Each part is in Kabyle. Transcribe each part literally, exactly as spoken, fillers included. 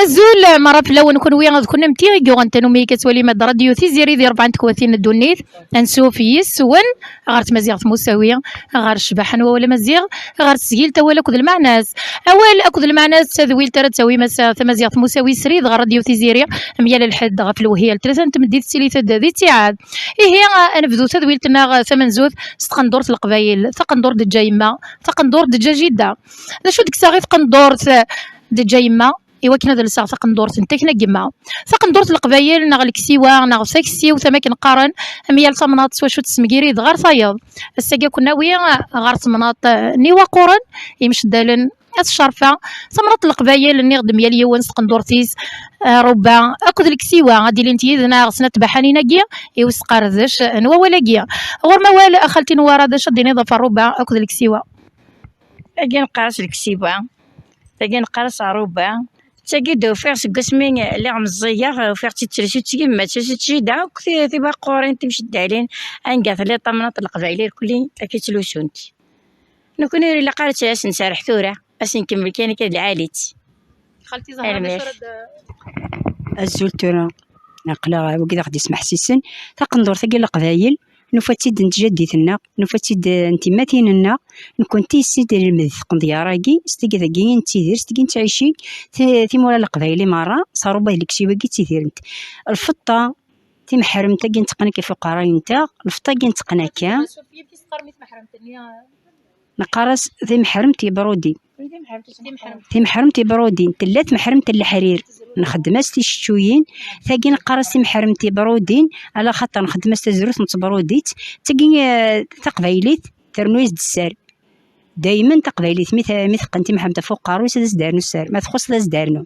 Azul, merra fell-awen kunwi d kunemti i yuɣen tanumi i yettwalim d Radio Tiziri di rebɛa n tekwatin n ddunit. Ansuf yis-wen ɣer tmaziɣt n usawi, ɣer ccbaḥa n wawal amaziɣ, ɣer tesgilt awal akked lmeɛna-s. Awal akked lmeɛna-s d tadwilt ara d-tawim ass-a tamaziɣt n usawi srid ɣer Radio Tiziri, am yal lḥedd ɣef lwehya n tlata n tmeddit tettili-d di ttiɛad. Ihi, ad nebdu tadwilt-nneɣ tamenzut s tqendurt n Leqbayel, taqendurt d-teǧǧa yemma, taqendurt d-teǧǧa jidda. D acu d-kkseɣ i tqendurt d-teǧǧa yemma? I wakken ad lseɣ taqendurt n takna n yemma. Taqendurt n Leqbayel neɣ leksiwa neɣ taksiwt am akken qqaren, am yal tamnaḍt s wacu tessemgirid ɣer tayeḍ. Ass-agi ad ken-nawi ɣer temnaḍt n Iwaquren, imceddalen At Ccerfa, tamnaḍt n Leqbayel, nniɣ-d, am yal yiwen s tqendurt-is, eh, Ṛubba akked leksiwa ad d-ilint yid-neɣ s natbaḥanin-agi i usqerdec n wawal-agi. Ɣur-m awal a xalti Newwara, d acu ad d-tiniḍ ɣef Ṛubba akked leksiwa? Tagi neqqar-as leksiba, tagi neqqar-as aruba. D tagi d-ufiɣ seg wasmi lliɣ meẓẓiyeɣ, ufiɣ-tt-id telsu-tt yemma, telsu-tt jida, akk ti-, tibaqurin, timceddalin, anga telliḍ tamnaḍt n Leqbayel irkelli, akka i ttlusunt. Nekni ur ilaq ara ad as-nserreḥ tura, ad as-nkemmel kan akka d lɛali-tt. Xalti Zahra, d acu ara d- Azul tura. Aql-aɣ wagi d aɣ-d-ismeḥsisen. Taqendurt-agi n Leqbayel, nufa-tt-id n tjaddit-nneɣ, nufa-tt-id n timmatin-nneɣ, nekkenti s i d-nelmed tqendyar-agi, s tigi dagi i nettidir, s tigi i nettɛici, ti-, timura n Leqbayel i merra, s aruba d leksiwa-agi ttidirent. Lfeṭṭa, timeḥremt-agi netteqqen akka ɣef uqerray-nteɣ, lfeṭṭa-agi netteqqen akka. Neqqar-as timeḥremt n yebrudin. Timeḥremt n yebrudin. Tella tmeḥremt n leḥrir, nxeddem-as ticeččuyin. Tagi neqqar-as timeḥremt n yebrudin, ala xaṭer nxeddem-as tazrut n tebrudit. Tagi, eh, taqbaylit, ternu-yas-d sser. Daymen taqbaylit, mi te-, mi teqqen timeḥremt ɣef uqerru-s, ad as-d-ternu sser. Ma txuṣṣ, ad as-d-ternu.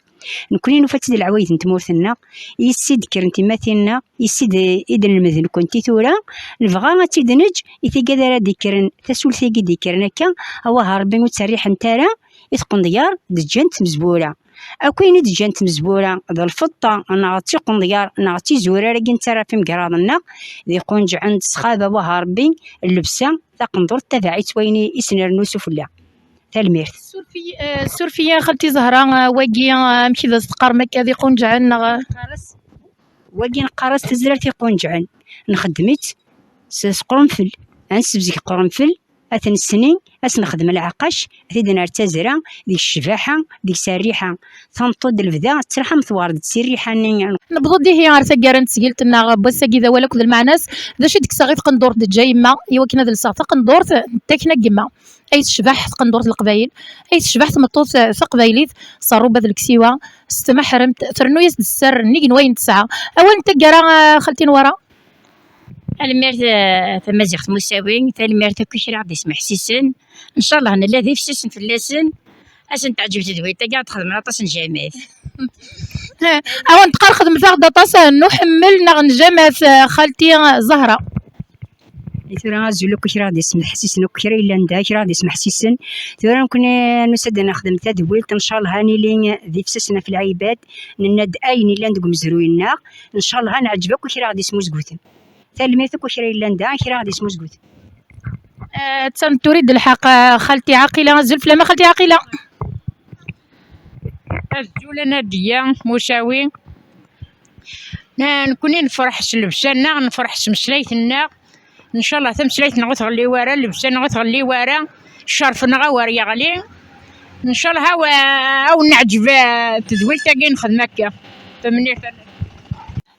Nekkni nufa-tt-id d leɛwayed n tmurt-nneɣ, yis-s i d-kkren timmatin-nneɣ, yis-s i d-, i d-nelmed nekkenti tura. Nebɣa ad tt-id-neǧǧ i tigad ara d-ikkren, tasult-agi d-ikkren akka, awah Rebbi ur tterriḥent ara i tqendyar d-ǧǧant tmezwura. Akk ayen i d-ǧǧant tmezwura d lfeṭṭa neɣ d tiqendyar neɣ d tizurar-agi nettarra ɣef imegraḍ-nneɣ, d iqunǧɛen, d ssxaba, awah Rebbi, llebsa, taqendurt tabaɛit wayen i, i s-nrennu sufella. Tanemmirt. Suref-iyi, eh, suref-iyi a xalti Zahra, eh, wagi, eh, amek i d as-teqqarem akka, d iqunǧɛen neɣ? Wagi neqqar-as tazrart iqunǧɛen. Nxeddem-itt s, s qrunfel. Ad nessebzeg qrunfel, ad t-nessni, ad s-nexdem lɛeqqac, ad t-id-nerr d tazra, deg ccbaḥa, deg-s rriḥa. Tameṭṭut d lebda, tettraḥ am twerḍ, d tirriḥa-nni. Newweḍ-d ihi ɣer taggara n tesgilt-nneɣ n wass-agi d awal akked lmeɛna-s. D acu i d-kkseɣ i tqendurt d-teǧǧa yemma, i wakken ad lseɣ taqendurt n takna n yemma? Ay tecbeḥ tqendurt n Leqbayel, ay tecbeḥ tmeṭṭut taqbaylit, s ṛṛuba d leksiwa, s tmeḥremt, trennu-yas-d sser nnig n wayen tesɛa. Awal n taggara, a xalti Newwara. Tanemmirt, eh, tamaziɣt Musawi, tanemmirt akk i kra ɣ-d-ismeḥsisen. Ncallah nella d ifsisen fell-asen. Ad sen-teɛǧeb tedwilt-agi, ad xedmen aṭas n jamat. Awen teqqar xedmet-aɣ-d aṭas n uḥemmel neɣ n jamat, eh, xalti Zahra. I tura azul akk kra ɣ-d-ismeḥsisen, akk kra yellan da, kra ɣ-d-ismeḥsisen. Tura nekkni nusa-d ad nexdem tadwilt, ncallah ad nili d ifsisen ɣef lɛibad, nenna-d ayen yellan deg umezruy-nneɣ, ncallah ad neɛǧeb akk kra ɣ-d-ismuzguten. Tanemmirt akk kra yellan da, kra ɣ-d-ismuzguten. Eh, attan tura-d lḥeqq, eh, xalti Ɛaqila, azul fell-am a xalti Ɛaqila. Azul a Nadiya Musawi. Na-, nekkni nefreḥ s llebsa-nneɣ, nefreḥ s tmeslayt-nneɣ. Ncallah tameslayt-nneɣ ur tɣelli wara, llebsa-nneɣ ur tɣelli wara, ccerf-nneɣ awer yeɣli. Ncallah aw-, awen neɛǧeb, eh, tedwilt-agi nexdem akka. Tanemmirt.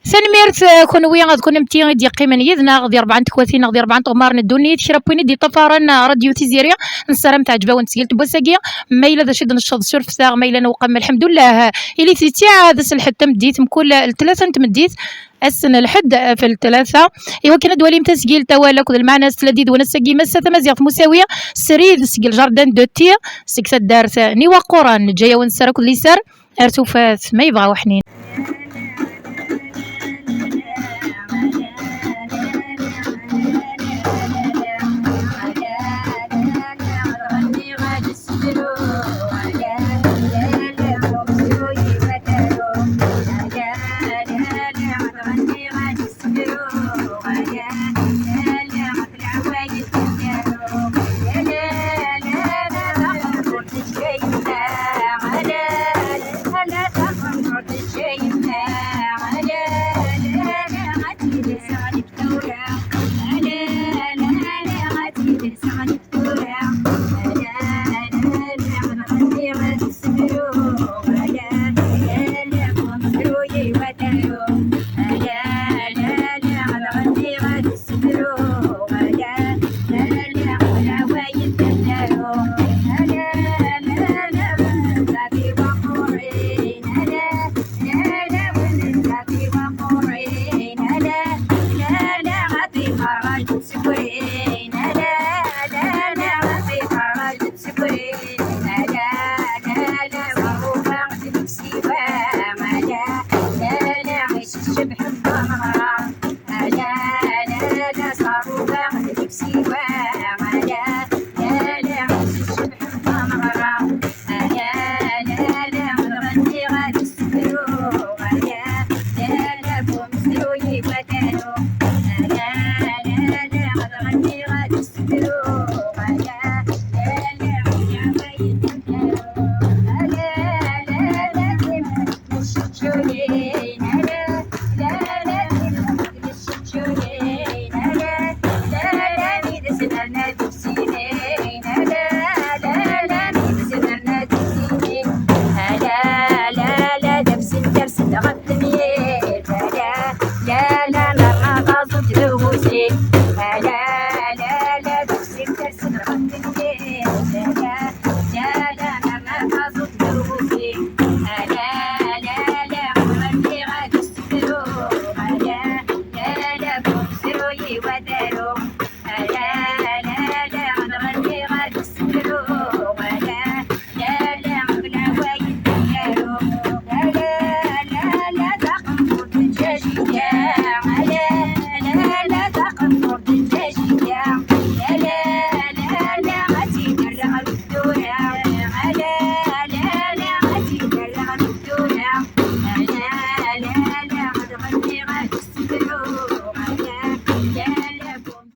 Tanemmirt, eh, kunwi d kunemti i d-yeqqimen yid-neɣ di rebɛa n tekwatin neɣ di rebɛa n tɣemmar n ddunit, kra n win i d-yeṭṭafaren, eh, Radio Tiziri. Nessaram teɛǧeb-awen tesgilt n wass-agi. Ma yella d acu i d-necceḍ, surfet-aɣ, ma yella newqem, lḥemdullah. Ilit di ttiɛad, ass n lḥedd tameddit, mkul tlata n tmeddit, ass n lḥedd, eh, f tlata. Iwakken ad d-twalim tasgilt, awal akked lmeɛna-s, tella d-idwan ass-agi Massa Tamaziɣt Musawi, srid seg le jardin de tir, seg taddart n Iwaquren, neǧǧa-yawen sser akked liser. Ar tufat, ma yebɣa uḥnin.